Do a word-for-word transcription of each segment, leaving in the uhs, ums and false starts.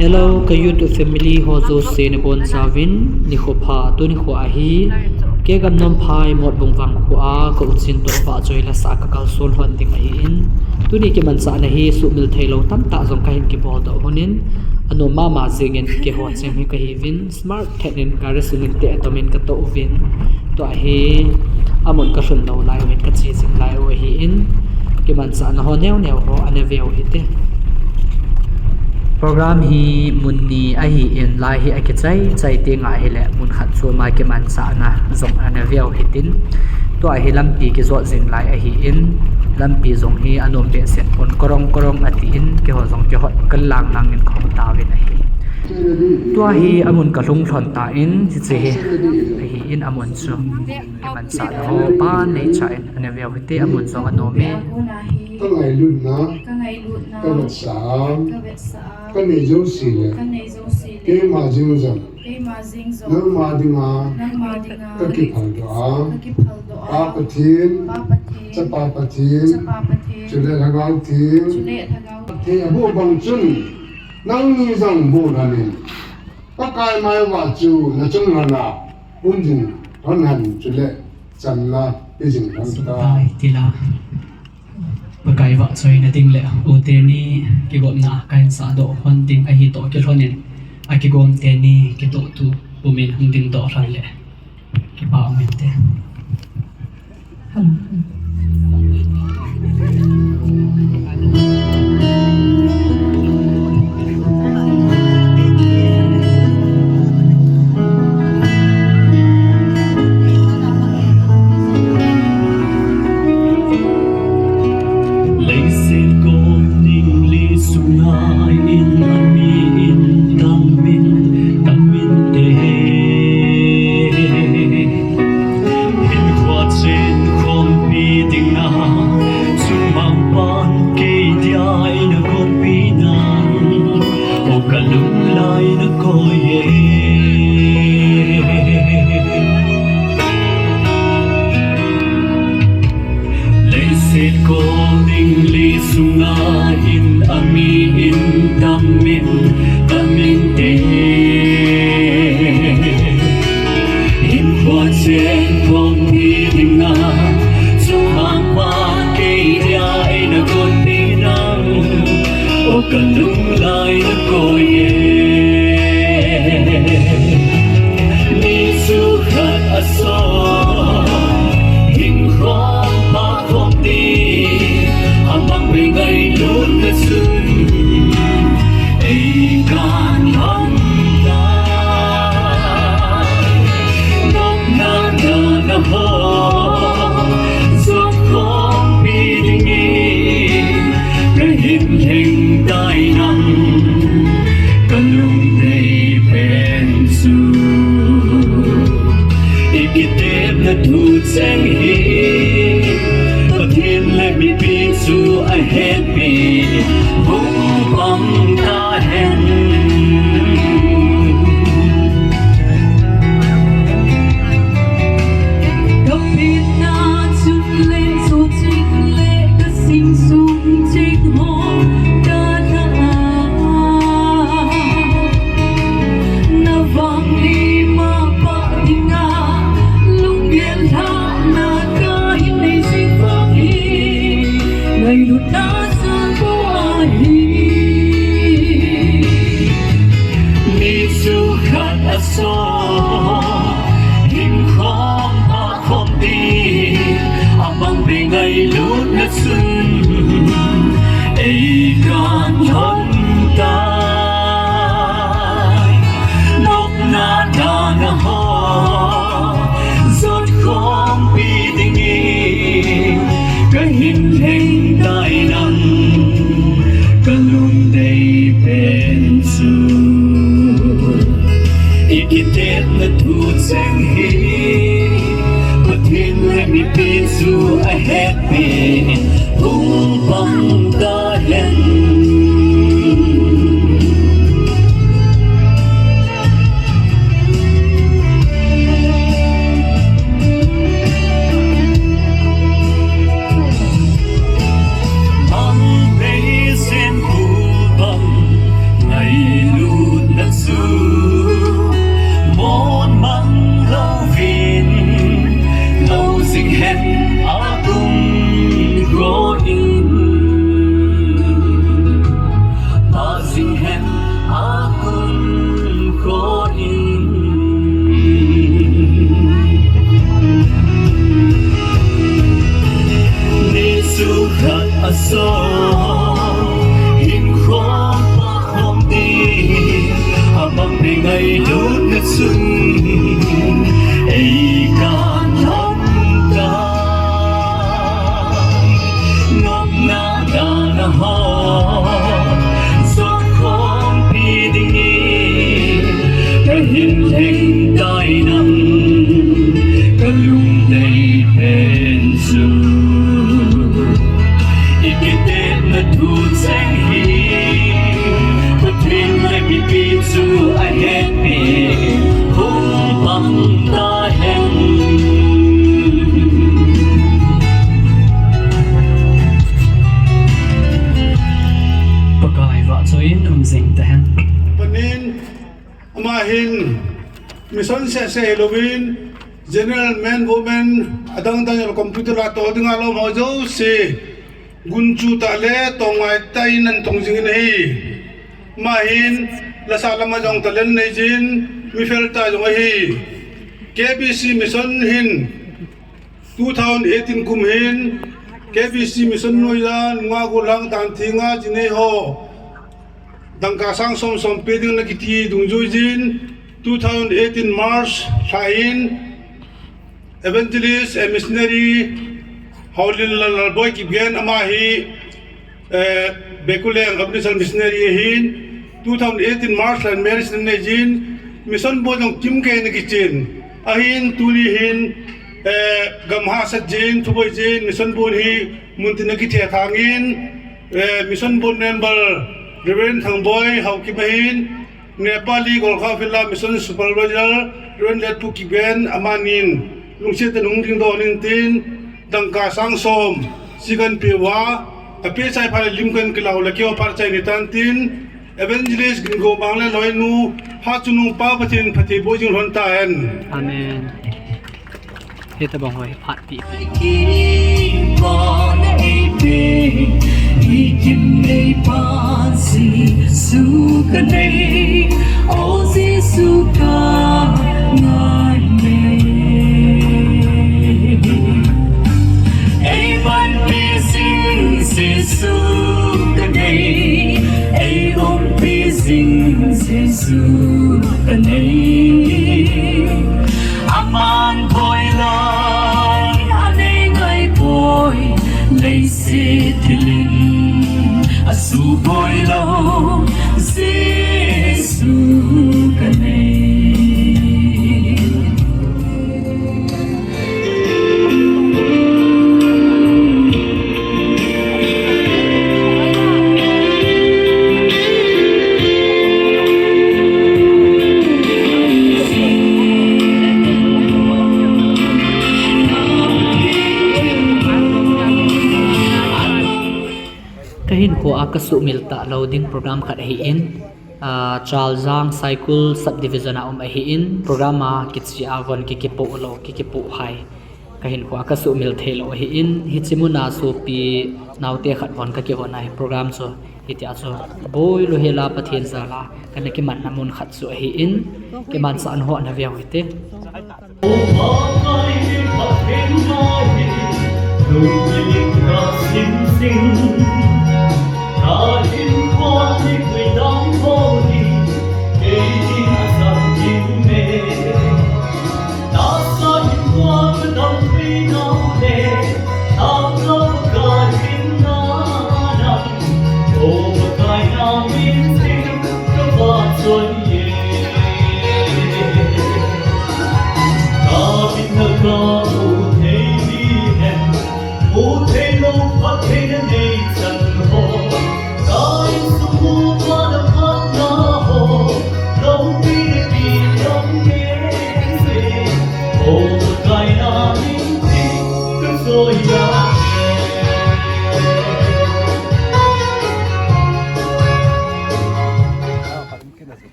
Hello, ka YouTube family ho jouse nabonchauvin, nikho pha, tuni kho ahi. Kei gam Nomphai Motbung vangkho a ka u Chin toh vahchoi lasa a ka kalson lhon ding ahin. Tuni kimanchahna hi suhmil theilou tamtah jong kahin kibol doh lhonin, anom mama jengin keiho cheng hi kahiuvin, smart thet in gari sungin teh tomin katoh uvin. Tua hi amun kalhun lou lai uvin kache jing lai u ahin, kimanchahna ho neo neo ho ana veu hite. Program hi mun ni ahin, lai hi akichai chai tenga ahile mun khat choma kimanchahna jong ana veu hitin. Tua hi lampi kijot jing lai ahin, lampi jong hi anom behseh pon, korong korong atin, keiho jong kihot kalang langin kahung tauvin ahi. Tua hi amun kalhung lhon tan, hiche hi ahin, amun chu kimanchahna ho pan neichain ana veu hite, amun jong anom e. Ka ngailutna, ka ngailutna, ka vetsah a, ka vetsah a, ka nei jouse le, ka nei jouse le, keima jeng jong, keima jeng jong, nangma dinga, nangma dinga, ka kiphaldoh a, ka kiphaldoh a, Pa Pathen, Pa Pathen, Chapa Pathen, Chapa Pathen, chule Lhagao Theng, chule Lhagao Theng aboh bang chun, nangni jong boh lhonin, Pakai maivah chu nachung lhona um jing lhon hen, chule chamna pe jing lhon tan. Sum tai tila. Pakai vahchoina ding le u teni kigopna kahin sahdoh lhon ding ahi toh kilhonin, akigom teni kitoh tup pumin hung dingdoh lhon le kipa um inte. Leiset kom ding li sunga in ami in tamin, tamin te. Hinkho chen khompi dinga, chumang pan kei dia in agonpi nang, o ka lunglai nakoi e. Leiset kom ding li sunga in ami in tamin, tamin te. Hinkho chen khompi dinga, chumang pan kei dia in agonpi nang, o ka lunglai nakoi e. Mi chu khat asot, hing khom pha khom ding, abang bang ngailutna chun, ei kan lhon tai. Nopna dana ho jot khompi dingin, ka hin lheng tai nang, ka lungdei pen chu. I kitepna thu cheng hi, Pathen le mipi chu ahetpi, hung pang tahen. Ka pitna chun le chu ching le ka sing sung ching ho ka na a. Na vang li ma pa dinga, lunggel lhahna ka hin nei jing vang hi, ngailutna sa ko ahi. Mi chu khat asot, hing khom pha khom ding, abang bang ngailutna chun, ei kan lhon tai. Nopna dana ho jot khompi dingin, ka hin lheng tai nang, ka lungdei pen chu. I kitepna thu cheng hi, Pathen le mipi chu ahetpi, hung pang tahen. Ei kan lhon ta, ngopna dana ho, jot khompi dingin, kahin lheng tai nang, kalungdei pen chu. I kitepna thu cheng hi, Pathen le mipi chu ahetpi, hung pang tahen. Pakai vahchoiyin um jing tahen. Panin, ama hin mission seh seh hilouvin, general man, woman, adang dang jong computer a tol dinga lom ho jouse, gunchu tah le tongngai tah in ahin tong jingin ahi. Ama hin lasa lama jong talent neijin, mi fel tah jong ahi. K B C mission hin two thousand eighteen kum hin K B C mission noiya nunga gollhang danthenga jinei ho dangka sang som som pe ding ana kiti dungjuijin, two thousand eighteen March lha in Evangelist and Missionary Haolin Lalboi Kipgen, ama hi, eh, Bekuleng Abdisal Missionary ahin, two thousand eighteen March lha in marriage ana neijin, mission bond jong kimkei ana kichen. Ahin tuni hin, eh, gam hahsat jin, thuboi jin, mission bond hi muntin ana kithethang in, eh, mission bond member Reverend Thangboi Haokim ahin, Nepali Gorkha Field a Mission Supervisor Reverend Letpu Kipgen, amanin lungset tah in hung dingdoh in tin, dangka sang som chu kahin peh uva, apeh chai phat le lim kahin kilah u le keiho phat chai ni tan tin, Evangelist Gingomang le loinu Hatchungnungpa Pathen phatthei boh jing lhon tahen. Amen. Hitabang ho hi phat pi. Jesu ka ngai e. Ei panpi jing Jesu ka ngai e. Ei umpi jing Jesu ka ngai e. Aman poi lai anei ngai poi, leiset thil in asupoi lou, Jesu ka ngai e. Ka hinkho a ka sumil talou ding program khat ahin, ah, Chaljang Saikul Subdivision a um ahin, program a kichai a von ki kipoh lou, ki kipoh hai. Ka hinkho a ka sumil thei lou ahin, hiche mun a sopi naote khat von ka kivon ahi, program chu hitia chu boi lou hela Pathen jal a kana kimanna mun khat chu ahin, kimanchah in hon na veu hite.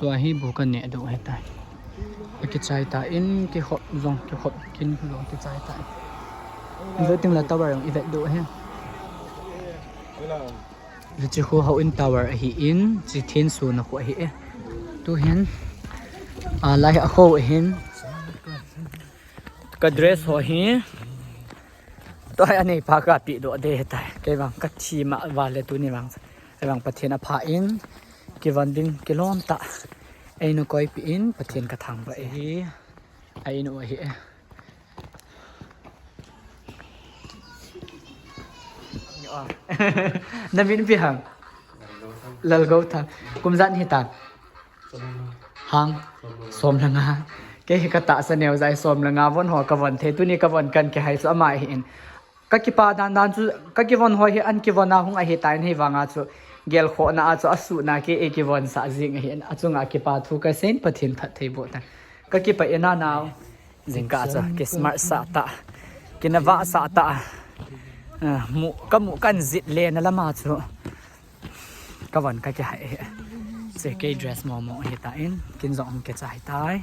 Tua hi bu ka neh doh ahitai. Akichai tan, kikhop jong, kikhop kin jong kichai tan. Ve ting la tower jong i vet doh ahi. Hiche khu houin tower ahin, hiche thenso na khu ahi e. Tuhin, a, lai a khu ahin. Ka dress ho hi. Tua hi aneipa ka pe doh ding ahitai. Kei vang ka thi ma vale tuni vang. Kei vang Pathen apha in. Kivon ding kilom tah. Eina koipi in Pathen ka thangvah e. Hi a in u ahi. Na min ipi ham? Lalgouthang. Kum ijat nahi ta? Hang. Som le nga. Kei hi ka tahsa neo jeh a som le nga von ho ka von thei. Tuni ka von kan kihai chu ama ahi in. Ka kipa dan dan chu, ka kivon ho hi an kivon a hung ahi tan, hivang a chu gelkhohna a chu asuhna kei ei kivon sah jing ahi in, achunga kipa thu ka seiyin Pathen phatthei boh tan. Ka kipah e nao. Jingkah chu kismart sah tah, kinavah sah tah. Ah, mu, ka mu kan jih lena lama chu ka von ka kihai e. Che kei dress momo ahi tan, kin jong hung kicha ahi tai.